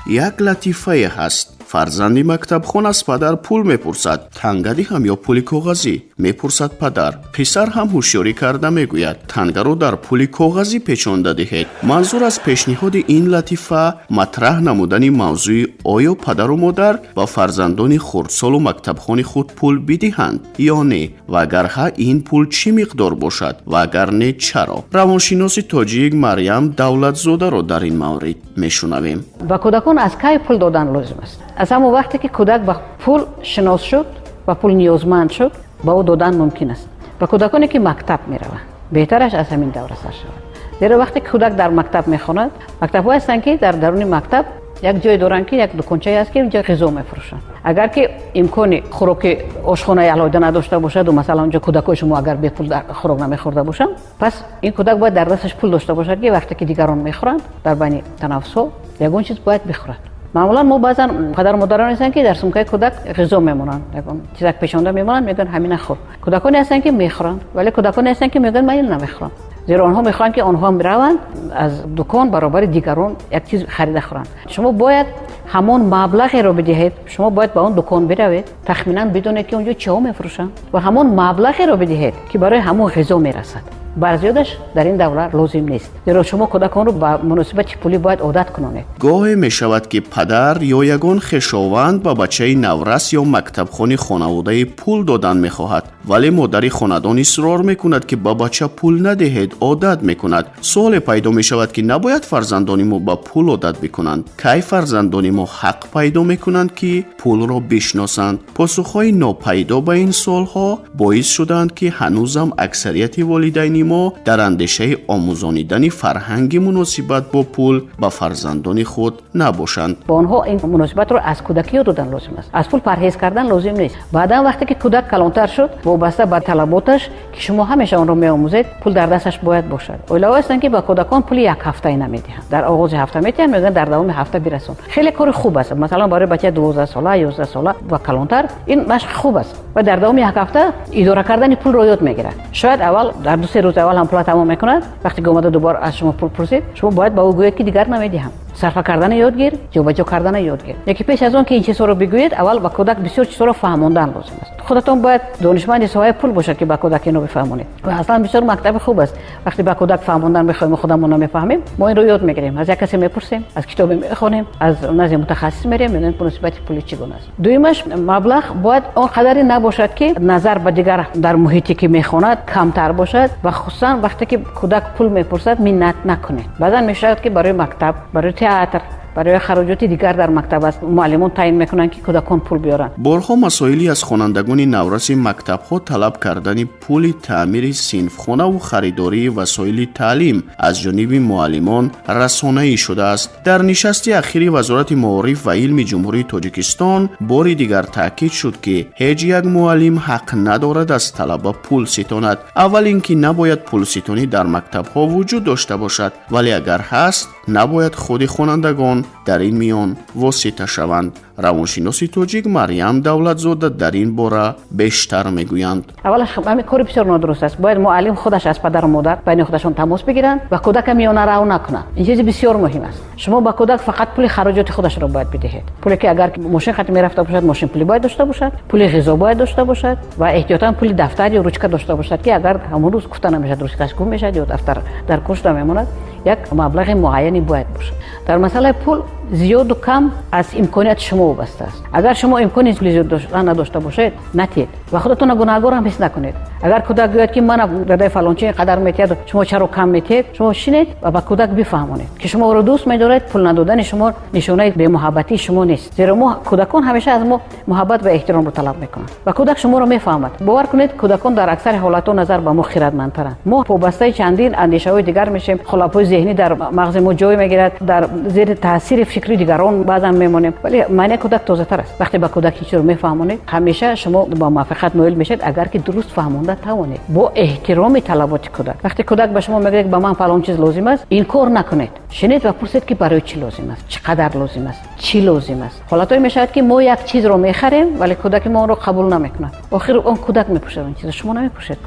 Як латифае ҳаст. Фарзанди мактабхон аз падар пул мепурсад. Танга диҳам ё пули коғазӣ, мепурсад падар. Писар ҳам ҳушёрӣ карда мегӯяд: тангаро дар пули коғазӣ печонда диҳед. Манзур аз пешниҳоди ин латифа матраҳ намудани мавзӯи оё падару модар ба фарзандони хурдсолу мактабхони худ пул бидиҳанд ё не ва агар ҳа, ин пул чӣ миқдор бошад ва агар не, чаро? Равоншиноси тоҷик Марьям Давлатзодаро дар ин маврид мешунавем. Ба кӯдакон аз кай пул додан лозим аст? Аз ҳамон вақте ки кӯдак ба пул шинос шуд, ба пул ниёзманд шуд, ба ӯ додан мумкин аст. Ба кӯдаконе ки мактаб мераванд, беҳтараш аз ҳамин давра сар шавад, зеро вақте ки кӯдак дар мактаб мехонад, мактабҳо ҳастанд, ки дар даруни мактаб як ҷое доранд, ки як дукончае аст, ки онҷо ғизо мефурӯшанд. Агар ки имкони хӯроки ошхонаи алоҳида надошта бошаду, масалан, онҷо кӯдакҳои шумо агар бепул хӯрок намехӯрда бошанд, пас ин кӯдак бояд дар дасташ пул дошта бошад, ки вақте ки дигарон мехӯранд, дар байни танаффусҳо ягон чиз бояд бихӯрад. Маъмулан мо баъзан падару модарон ҳастанд, ки дар сумкаи кӯдак ғизо мемонанд, ягон чизак печонда мемонанд, мегӯянд: «Ҳамина хӯр». Кӯдаконе ҳастанд, ки мехӯранд, вале кӯдаконе ҳастанд, ки мегӯянд: «Ман ин намехӯрам», зеро онҳо мехоҳанд, ки онҳо раванд, аз дукон баробари дигарон як чиз харида хӯранд. Шумо бояд ҳамон маблағеро бидиҳед. Шумо бояд ба он дукон биравед, тахминан бидонед, ки онҷо чиҳо мефурӯшанд, ва ҳамон маблағеро бидиҳед, ки барои ҳамон ғизо мерасад. Бар зиёдаш дар ин давра лозим нест, зеро шумо кӯдаконро ба муносибати пулӣ бояд одат кунонед. Гоҳе мешавад, ки падар ё ягон хешованд ба бачаи наврас ё мактабхони хонаводаи пул додан мехоҳад, вале модари хонадон исрор мекунад, ки ба бача пул надиҳед, одат мекунад. Суоле пайдо мешавад, ки набояд фарзандони мо ба пул одат бикунанд. Кай фарзандони мо ҳақ пайдо мекунанд, ки пулро бишносанд? Посухҳои нопайдо ба ин суолҳо боис шуданд, ки ҳанӯзам аксарияти волидайни мо дар андешаи омӯзонидани фарҳанги муносибат бо пул ба фарзандони худ набошанд. Ба онҳо ин муносибатро аз кӯдакӣ ёд додан лозим аст. Аз пул парҳез кардан лозим нест. Баъдан, вақте ки кӯдак калонтар шуд, вобаста ба талаботаш, ки шумо ҳамеша онро меомӯзед, пул дар дасташ бояд бошад. Оилаҳо ҳастанд, ки ба кӯдакон пули як ҳафтаи намедиҳанд. Дар оғози ҳафта метиҳанд, мегӯянд: «Дар давоми ҳафта бирасон». Хеле кори хуб аст. Масалан, барои бачаи 12-сола, 11-сола ва калонтар ин машқи хуб аст ва дар давоми як ҳафта идора кардани пулро ёд мегирад. Шояд аввал дар 2-се рӯзи аввал ҳам пула тамом мекунад. Вақте ки омада дубора аз шумо пул пурсид, шумо бояд ба ӯ гӯед, ки дигар намедиҳам, сарфа кардана ёд гир, ҷобаҷо кардана ёд гир. Яке пеш аз он ки ин чизҳоро бигӯед, аввал ба кӯдак бисёр чизҳоро фаҳмондан лозим аст. Худатон бояд донишманди соҳаи пул бошад, ки ба кӯдак инро бифаҳмонед. Ва аслан бисёр мактаби хуб аст. Вақте ба кӯдак фаҳмондан мехоҳем, мо худамон намефаҳмем, мо инро ёд мегирем, аз як касе мепурсем, аз китобе мехонем, аз назди мутахассис мерем, мебинем, муносибати пулӣ чӣ гуна аст. Дуюмаш, маблағ бояд он қадаре набошад, ки назар ба дигар дар муҳите ки мехонад камтар бошад. Ва хусусан вақте ки кӯдак пул мепурсад, миннат накунед. Баъзан мешавад, ки барои мактаб, барои театр, барои хароҷоти дигар дар мактаб аст, муаллимон таъин мекунанд, ки кӯдакон пул биёранд. Борҳо масоили аз хонандагони навраси мактабҳо талаб кардани пули таъмири синфхонаву харидории васоили таълим аз ҷониби муаллимон расонаӣ шудааст. Дар нишасти ахири Вазорати маориф ва илми Ҷумҳурии Тоҷикистон бори дигар таъкид шуд, ки ҳеҷ як муаллим ҳақ надорад аз талаба пул ситонад. Аввал ин ки набояд пулситонӣ дар мактабҳо вуҷуд дошта бошад, вале агар ҳаст, набояд худи хонандагон дар ин миён восита шаванд. Равоншиноси тоҷик Марьям Давлатзода дар ин бора бештар мегӯянд. Аввалаш, ҳамин кори бисёр нодуруст аст. Бояд муаллим худаш аз падару модар байни худашон тамос бигиранд ва кӯдака миёнарав накунанд. Ин чизи бисёр муҳим аст. Шумо ба кӯдак фақат пули хароҷоти худашро бояд бидиҳед. Пуле ки агар мошин хати мерафта бошад, мошин пулӣ бояд дошта бошад, пули ғизо бояд дошта бошад ва эҳтиётан пули дафтар ё ручка дошта бошад, ки агар ҳамон рӯз гуфта намешавад, ручкаш гум мешавад ё дафтар дар кушта мемонад, як маблағи муайяне бояд бошад. Дар масъалаи пул зиёду кам аз имконияти шумо вобаста аст. Агар шумо имкони пули зиёд доштан надошта бошед, натиҳед ва худатонро гунаҳгор ҳам ҳис накунед. Агар кӯдак гӯяд, ки мана дадаи фалончи ин қадар метиҳад, шумо чаро кам метиҳед, шумо шинед ва ба кӯдак бифаҳмонед, ки шумо ӯро дӯст медоред. Пул надодани шумо нишонаи бемуҳаббатии шумо нест, зеро мо кӯдакон ҳамеша аз мо муҳаббат ва эҳтиромро талаб мекунанд ва кӯдак шуморо мефаҳмад. Бовар кунед, кӯдакон дар аксари ҳолатҳо назар ба мо хиратмандтаранд. Мо вобастаи чандин андешаҳои дигар мешем, қолабҳои зеҳнӣ дар мағзи мо ҷой мегирад, дар зери таъсири фикри дигарон баъзан мемонем, вале маънияи кӯдак тозатар аст. Вақте ба кӯдак ҳеҷ чизро мефаҳмонед, ҳамеша шумо ба муваффақият ноил мешавед, агар ки дуруст фаҳмонда тавонед, бо эҳтироми талаботи кӯдак. Вақте кӯдак ба шумо мегӯяд, ба ман фалон чиз лозим аст, инкор накунед. Шинед ва пурсед, ки барои чӣ лозим аст, чӣ қадар лозим аст, чӣ лозим аст. Ҳолатҳое мешавад, ки мо як чизро мехарем, вале кӯдаки мо онро қабул намекунад. Охир он кӯдак мепӯшад он чизро, шумо намепӯшед.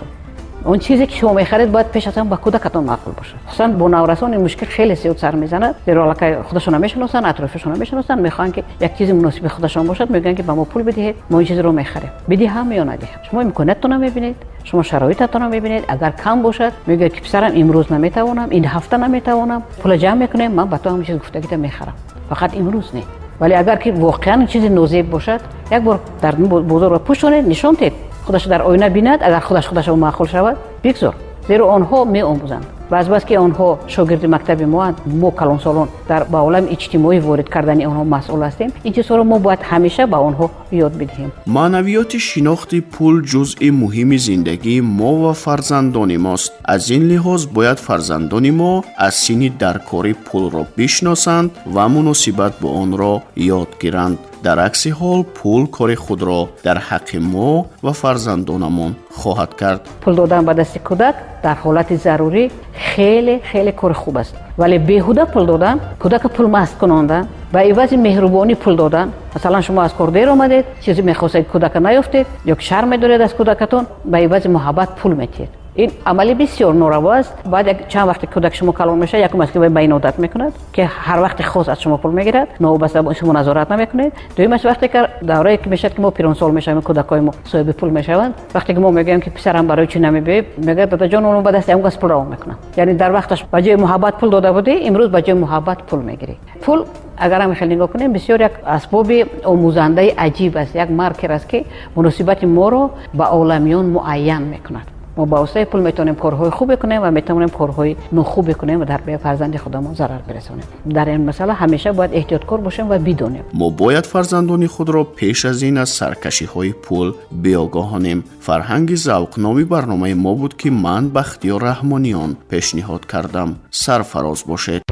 Он чизе ки шумо мехаред, бояд пеш аз ҳама ба кӯдакатон маъқул бошад. Хусусан бо наврасон ин мушкил хеле зиёд сар мезанад, зеро аллакай худашонро мешиносанд, атрофишонро мешиносанд, мехоҳанд, ки як чизи муносиби худашон бошад. Мегӯянд, ки ба мо пул бидиҳед, мо ин чизро мехарем. Бидиҳам ё надиҳам? Шумо имкониятонро мебинед, шумо шароитатонро мебинед. Агар кам бошад, мегӯяд, ки писарам, имрӯз наметавонам, ин ҳафта наметавонам, пула ҷамъ мекунем, ман ба ту ҳамин чиз гуфтагита мехарам, фақат имрӯз не. Вале агар ки воқеан чизи нозеб бошад, як бор дар бозорро пӯшонед, нишон диҳед, худаш дар оина бинад. Агар худаш худашо маъқул шавад, бигзор, зеро онҳо меомӯзанд. Ва азбаски онҳо шогирди мактаби моанд, мо калонсолон дар ба олами иҷтимоӣ ворид кардани онҳо масъул ҳастем. Ин чизҳоро мо бояд ҳамеша ба онҳо ёд бидиҳем. Маънавиёти шинохти пул ҷузъи муҳими зиндагии мо ва фарзандони мост. Аз ин лиҳоз бояд фарзандони мо аз синни даркорӣ пулро бишносанд ва муносибат бо онро ёд гиранд. Дар акси ҳол пул кори худро дар ҳаққи мо ва фарзандонамон хоҳад кард. Пул додан ба дасти кӯдак дар ҳолати зарурӣ хеле, хеле кори хуб аст, вале беҳуда пул додан, кӯдака пулмаст кунондан, ба ивази меҳрубонӣ пул додан. Масалан, шумо аз кор дер омадед, чизе мехостед, кӯдака наёфтед ё ки шарм медоред аз кӯдакатон, ба ивази муҳаббат пул метиҳед. Ин амали бисёр нораво аст. Баъд як чанд вақте кӯдак шумо калон мешавад, якум аст, ки ба ин одат мекунад, ки ҳар вақте хос аз шумо пул мегирад, новобаста шумо назорат намекунед. Дуюмаш, вақте ки даврае ки мешавад, ки мо пиронсол мешавем, кӯдакҳои мо соҳиби пул мешаванд, вақте ки мо мегӯем, ки писарам, барои чӣ намебиёӣ, мегӯяд: «Дадаҷон, оно ба дасти ҳамон кас пул равон мекунам». Яъне дар вақташ ба ҷои муҳаббат пул дода будӣ, имрӯз ба ҷои муҳаббат пул мегирӣ. Пул, агар ҳам хеле нигоҳ кунем, бисёр як асбоби омӯзандаи аҷиб аст, як маркер аст, ки муносибати моро ба оламиён муайян мекунад. Мо ба воситаи пул метавонем корҳои хубе кунем ва метавонем корҳои нохубе кунем ва дар фарзанди худамон зарар бирасонем. Дар ин масъала ҳамеша бояд эҳтиёткор бошем ва бидонем. Мо бояд фарзандони худро пеш аз ин аз саркашиҳои пул биогоҳонем. Фарҳанги завқ номи барномаи мо буд, ки ман, Бахтиёр Раҳмониён, пешниҳод кардам. Сарфароз бошед.